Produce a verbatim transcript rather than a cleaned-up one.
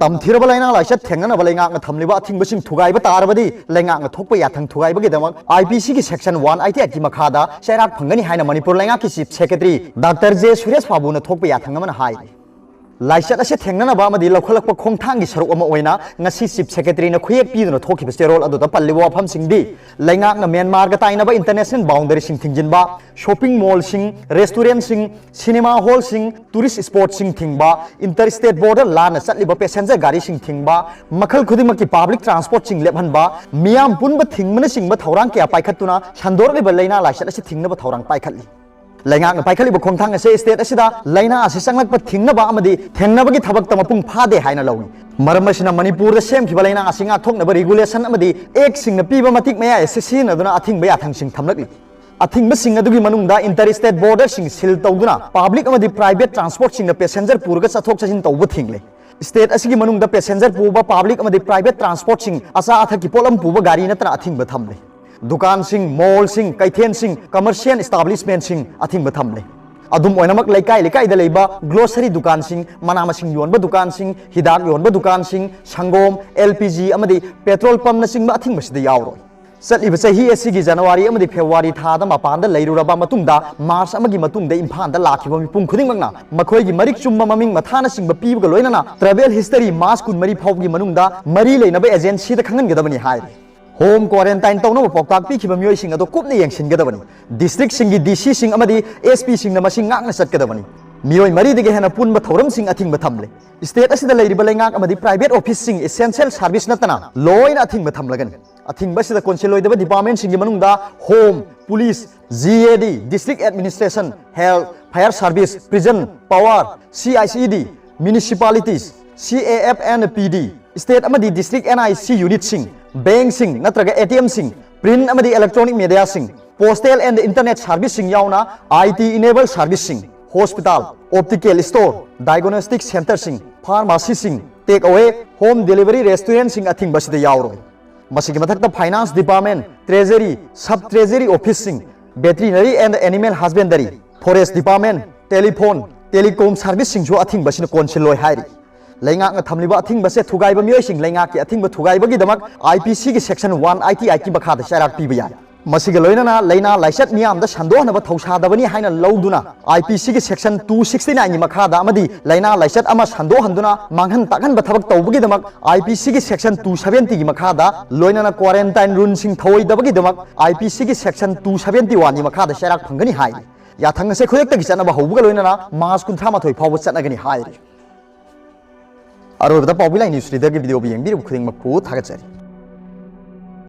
ꯇꯝꯊꯤꯔꯕ ꯂꯥꯏꯅꯥ ꯂꯥꯏꯆꯠ ꯊꯦꯡꯅꯅꯕ ꯂꯩꯉꯥꯛꯅ ꯊꯝꯂꯤꯕ ꯑꯊꯤꯡꯕꯁꯤꯡ ꯊꯨꯒꯥꯏꯕ ꯇꯥꯔꯕꯗꯤ, ꯂꯩꯉꯥꯛꯅ ꯊꯣꯛꯄ ꯌꯥꯊꯪ ꯊꯨꯒꯥꯏꯕꯒꯤꯗꯃꯛ IPCꯒꯤ section one eighty eightꯀꯤ ꯃꯈꯥꯗ ꯆꯩꯔꯥꯛ ꯐꯪꯒꯅꯤ ꯍꯥꯏꯅ ꯃꯅꯤꯄꯨꯔ ꯂꯩꯉꯥꯛꯀꯤ Chief Secretary Doctor J Suresh ꯕꯥꯕꯨꯅ ꯊꯣꯛꯄ ꯌꯥꯊꯪ ꯑꯃꯅ ꯍꯥꯏꯔꯤ꯫ ꯂꯥꯏꯆꯠ ꯑꯁꯤ ꯊꯦꯡꯅꯅꯕ ꯑꯃꯗꯤ ꯂꯧꯈꯠꯂꯛꯄ ꯈꯣꯡꯊꯥꯡꯒꯤ ꯁꯔꯨꯛ ꯑꯃ ꯑꯣꯏꯅ ꯉꯁꯤ Chief Secretaryꯅ ꯈꯨꯌꯦꯛ ꯄꯤꯗꯨꯅ ꯊꯣꯛꯈꯤꯕ ꯆꯦꯔꯣꯜ ꯑꯗꯨꯗ ꯄꯜꯂꯤꯕ ꯋꯥꯐꯝꯁꯤꯡꯗꯤ: ꯂꯩꯉꯥꯛꯅ ꯃ꯭ꯌꯥꯟꯃꯥꯔꯒ ꯇꯥꯏꯅꯕ international boundaryꯁꯤꯡ ꯊꯤꯡꯖꯤꯟꯕ, shopping mallꯁꯤꯡ, restaurantꯁꯤꯡ, cinema hallꯁꯤꯡ, tourist spotꯁꯤꯡ ꯊꯤꯡꯕ, inter state border ꯂꯥꯟꯅ ꯆꯠꯂꯤꯕ passenger ꯒꯥꯔꯤꯁꯤꯡ ꯊꯤꯡꯕ, ꯃꯈꯜ ꯈꯨꯗꯤꯡꯃꯛꯀꯤ public transportꯁꯤꯡ ꯂꯦꯞꯍꯟꯕ, ꯃꯤꯌꯥꯝ ꯄꯨꯟꯕ ꯊꯤꯡꯕꯅꯆꯤꯡꯕ ꯊꯧꯔꯥꯡ ꯀꯌꯥ ꯄꯥꯏꯈꯠꯇꯨꯅ ꯁꯟꯗꯣꯔꯛꯂꯤꯕ ꯂꯥꯏꯅꯥ ꯂꯥꯏꯆꯠ ꯑꯁꯤ ꯊꯤꯡꯅꯕ ꯊꯧꯔꯥꯡ ꯄꯥꯏꯈꯠꯂꯤ꯫ ꯂꯩꯉꯥꯛꯅ ꯄꯥꯏꯈꯠꯂꯤꯕ ꯈꯣꯡꯊꯥꯡ ꯑꯁꯤ state ꯑꯁꯤꯗ ꯂꯥꯏꯅꯥ ꯑꯁꯤ ꯆꯪꯂꯛꯄ ꯊꯤꯡꯅꯕ ꯑꯃꯗꯤ ꯊꯦꯡꯅꯕꯒꯤ ꯊꯕꯛꯇ ꯃꯄꯨꯡ ꯐꯥꯗꯦ ꯍꯥꯏꯅ ꯂꯧꯏ꯫ ꯃꯔꯝ ꯑꯁꯤꯅ ꯃꯅꯤꯄꯨꯔꯗ ꯁꯦꯝꯈꯤꯕ ꯂꯥꯏꯅꯥ ꯑꯁꯤ ꯉꯥꯛꯊꯣꯛꯅꯕ regulation ꯑꯃꯗꯤ actꯁꯤꯡꯅ ꯄꯤꯕ ꯃꯇꯤꯛ ꯃꯌꯥꯏ ꯑꯁꯤ ꯁꯤꯖꯤꯟꯅꯗꯨꯅ ꯑꯊꯤꯡꯕ ꯌꯥꯊꯪꯁꯤꯡ ꯊꯝꯂꯛꯂꯤ꯫ ꯑꯊꯤꯡꯕꯁꯤꯡ ꯑꯗꯨꯒꯤ ꯃꯅꯨꯡꯗ inter state borderꯁꯤꯡ seal ꯇꯧꯗꯨꯅ public ꯑꯃꯗꯤ private transportꯁꯤꯡꯅ passenger ꯄꯨꯔꯒ ꯆꯠꯊꯣꯛ ꯆꯠꯁꯤꯟ ꯇꯧꯕ ꯊꯤꯡꯂꯦ꯫ State ꯑꯁꯤꯒꯤ ꯃꯅꯨꯡꯗ passenger ꯄꯨꯕ public ꯑꯃꯗꯤ private transportꯁꯤꯡ, ꯑꯆꯥ ꯑꯊꯛꯀꯤ ꯄꯣꯠꯂꯝ ꯄꯨꯕ ꯒꯥꯔꯤ ꯅꯠꯇꯅ ꯑꯊꯤꯡꯕ ꯊꯝꯂꯦ꯫ ꯗꯨꯀꯥꯟꯁꯤꯡ, mallꯁꯤꯡ, ꯀꯩꯊꯦꯜꯁꯤꯡ, commercial establishmentꯁꯤꯡ ꯑꯊꯤꯡꯕ ꯊꯝꯂꯦ꯫ ꯑꯗꯨꯝ ꯑꯣꯏꯅꯃꯛ, ꯂꯩꯀꯥꯏ ꯂꯩꯀꯥꯏꯗ ꯂꯩꯕ grocery ꯗꯨꯀꯥꯟꯁꯤꯡ, ꯃꯅꯥ ꯃꯁꯤꯡ ꯌꯣꯟꯕ ꯗꯨꯀꯥꯟꯁꯤꯡ, ꯍꯤꯗꯥꯛ ꯌꯣꯟꯕ ꯗꯨꯀꯥꯟꯁꯤꯡ, ꯁꯪꯒꯣꯝ, LPG ꯑꯃꯗꯤ petrol pumpꯅꯆꯤꯡꯕ ꯑꯊꯤꯡꯕꯁꯤꯗ ꯌꯥꯎꯔꯣꯏ꯫ ꯆꯠꯂꯤꯕ ꯆꯍꯤ ꯑꯁꯤꯒꯤ January ꯑꯃꯗꯤ February ꯊꯥꯗ ꯃꯄꯥꯟꯗ ꯂꯩꯔꯨꯔꯕ ꯃꯇꯨꯡꯗ, March ꯑꯃꯒꯤ ꯃꯇꯨꯡꯗ ꯏꯝꯐꯥꯜꯗ ꯂꯥꯛꯈꯤꯕ ꯃꯤꯄꯨꯝ ꯈꯨꯗꯤꯡꯃꯛꯅ ꯃꯈꯣꯏꯒꯤ ꯃꯔꯤꯛ ꯆꯨꯝꯕ ꯃꯃꯤꯡ ꯃꯊꯥꯅꯆꯤꯡꯕ ꯄꯤꯕꯒ ꯂꯣꯏꯅꯅ travel history March ꯀꯨꯟꯃꯔꯤ ꯐꯥꯎꯕꯒꯤ ꯃꯅꯨꯡꯗ ꯃꯔꯤ ꯂꯩꯅꯕ agencyꯗ ꯈꯪꯍꯟꯒꯗꯕꯅꯤ ꯍꯥꯏꯔꯤ꯫ Home quarantine ꯇꯧꯅꯕ ꯄꯥꯎꯇꯥꯛ ꯄꯤꯈꯤꯕ ꯃꯤꯑꯣꯏꯁꯤꯡ ꯑꯗꯨ ꯀꯨꯞꯅ ꯌꯦꯡꯁꯤꯟꯒꯗꯕꯅꯤ꯫ Districtꯁꯤꯡꯒꯤ DCꯁꯤꯡ ꯑꯃꯗꯤ SPꯁꯤꯡꯅ ꯃꯁꯤ ꯉꯥꯛꯅ ꯆꯠꯀꯗꯕꯅꯤ꯫ ꯃꯤꯑꯣꯏ ꯃꯔꯤꯗꯒꯤ ꯍꯦꯟꯅ ꯄꯨꯟꯕ ꯊꯧꯔꯝꯁꯤꯡ ꯑꯊꯤꯡꯕ ꯊꯝꯂꯦ꯫ State ꯑꯁꯤꯗ ꯂꯩꯔꯤꯕ ꯂꯩꯉꯥꯛ ꯑꯃꯗꯤ private officeꯁꯤꯡ essential service ꯅꯠꯇꯅ ꯂꯣꯏꯅ ꯑꯊꯤꯡꯕ ꯊꯝꯂꯒꯅꯤ꯫ ꯑꯊꯤꯡꯕ ꯑꯁꯤꯗ ꯀꯣꯟꯁꯤꯜꯂꯣꯏꯗꯕ departmentꯁꯤꯡꯒꯤ ꯃꯅꯨꯡꯗ Home, Police, GAD, District Administration, Health, Fire Service, Prison, Power, CICD, Municipalities, CAF and PD, State ꯑꯃꯗꯤ District NIC unitꯁꯤꯡ, bankꯁꯤꯡ ꯅꯠꯇ꯭ꯔꯒ ATMꯁꯤꯡ, print ꯑꯃꯗꯤ electronic mediaꯁꯤꯡ, postal and internet serviceꯁꯤꯡ ꯌꯥꯎꯅ IT enable serviceꯁꯤꯡ, hospital, optical store, diagnostic centreꯁꯤꯡ, pharmacyꯁꯤꯡ, take away, home delivery restaurantꯁꯤꯡ ꯑꯊꯤꯡꯕ ꯑꯁꯤꯗ ꯌꯥꯎꯔꯣꯏ꯫ ꯃꯁꯤꯒꯤ ꯃꯊꯛꯇ Finance Department, Treasury, Sub Treasury Officeꯁꯤꯡ, Veterinary and Animal Husbandry, Forest Department, Telephone, Telecom Serviceꯁꯤꯡꯁꯨ ꯑꯊꯤꯡꯕ ꯑꯁꯤꯅ ꯀꯣꯟꯁꯤꯜꯂꯣꯏ ꯍꯥꯏꯔꯤ꯫ ꯂꯩꯉꯥꯛꯅ ꯊꯝꯂꯤꯕ ꯑꯊꯤꯡꯕꯁꯦ ꯊꯨꯒꯥꯏꯕ ꯃꯤꯑꯣꯏꯁꯤꯡ ꯂꯩꯉꯥꯛꯀꯤ ꯑꯊꯤꯡꯕ ꯊꯨꯒꯥꯏꯕꯒꯤꯗꯃꯛ IPCꯒꯤ section one eighty eightꯀꯤ ꯃꯈꯥꯗ ꯆꯩꯔꯥꯛ ꯄꯤꯕ ꯌꯥꯏ꯫ ꯃꯁꯤꯒ ꯂꯣꯏꯅꯅ ꯂꯥꯏꯅꯥ ꯂꯥꯏꯆꯠ ꯃꯤꯌꯥꯝꯗ ꯁꯟꯗꯣꯛꯍꯟꯅꯕ ꯊꯧꯁꯥꯗꯕꯅꯤ ꯍꯥꯏꯅ ꯂꯧꯗꯨꯅ IPCꯒꯤ section two sixty nineꯒꯤ ꯃꯈꯥꯗ ꯑꯃꯗꯤ ꯂꯥꯏꯅꯥ ꯂꯥꯏꯆꯠ ꯑꯃ ꯁꯟꯗꯣꯛꯍꯟꯗꯨꯅ ꯃꯥꯡꯍꯟ ꯇꯥꯛꯍꯟꯕ ꯊꯕꯛ ꯇꯧꯕꯒꯤꯗꯃꯛ IPCꯒꯤ section two seventyꯒꯤ ꯃꯈꯥꯗ ꯂꯣꯏꯅꯅ quarantine ruleꯁꯤꯡ ꯊꯧꯑꯣꯏꯗꯕꯒꯤꯗꯃꯛ IPCꯒꯤ section two seventy oneꯒꯤ ꯃꯈꯥꯗ ꯆꯩꯔꯥꯛ ꯐꯪꯒꯅꯤ ꯍꯥꯏꯔꯤ꯫ ꯌꯥꯊꯪ ꯑꯁꯦ ꯈꯨꯗꯛꯇꯒꯤ ꯆꯠꯅꯕ ꯍꯧꯕꯒ ꯂꯣꯏꯅꯅ March ꯀꯨꯟꯊ꯭ꯔꯥ ꯃꯥꯊꯣꯏ ꯐꯥꯎꯕ ꯆꯠꯅꯒꯅꯤ ꯍꯥꯏꯔꯤ꯫ ꯑꯔꯣꯏꯕꯗ ꯄꯥꯎꯕꯤ ꯂꯥꯏ ꯅ꯭ꯌꯨꯁ ꯂꯤꯗꯔꯒꯤ ꯚꯤꯗꯤꯑꯣꯕꯨ ꯌꯦꯡꯕꯤꯔꯤꯕ ꯈꯨꯗꯤꯡꯃꯛꯄꯨ ꯊꯥꯒꯠꯆꯔꯤ꯫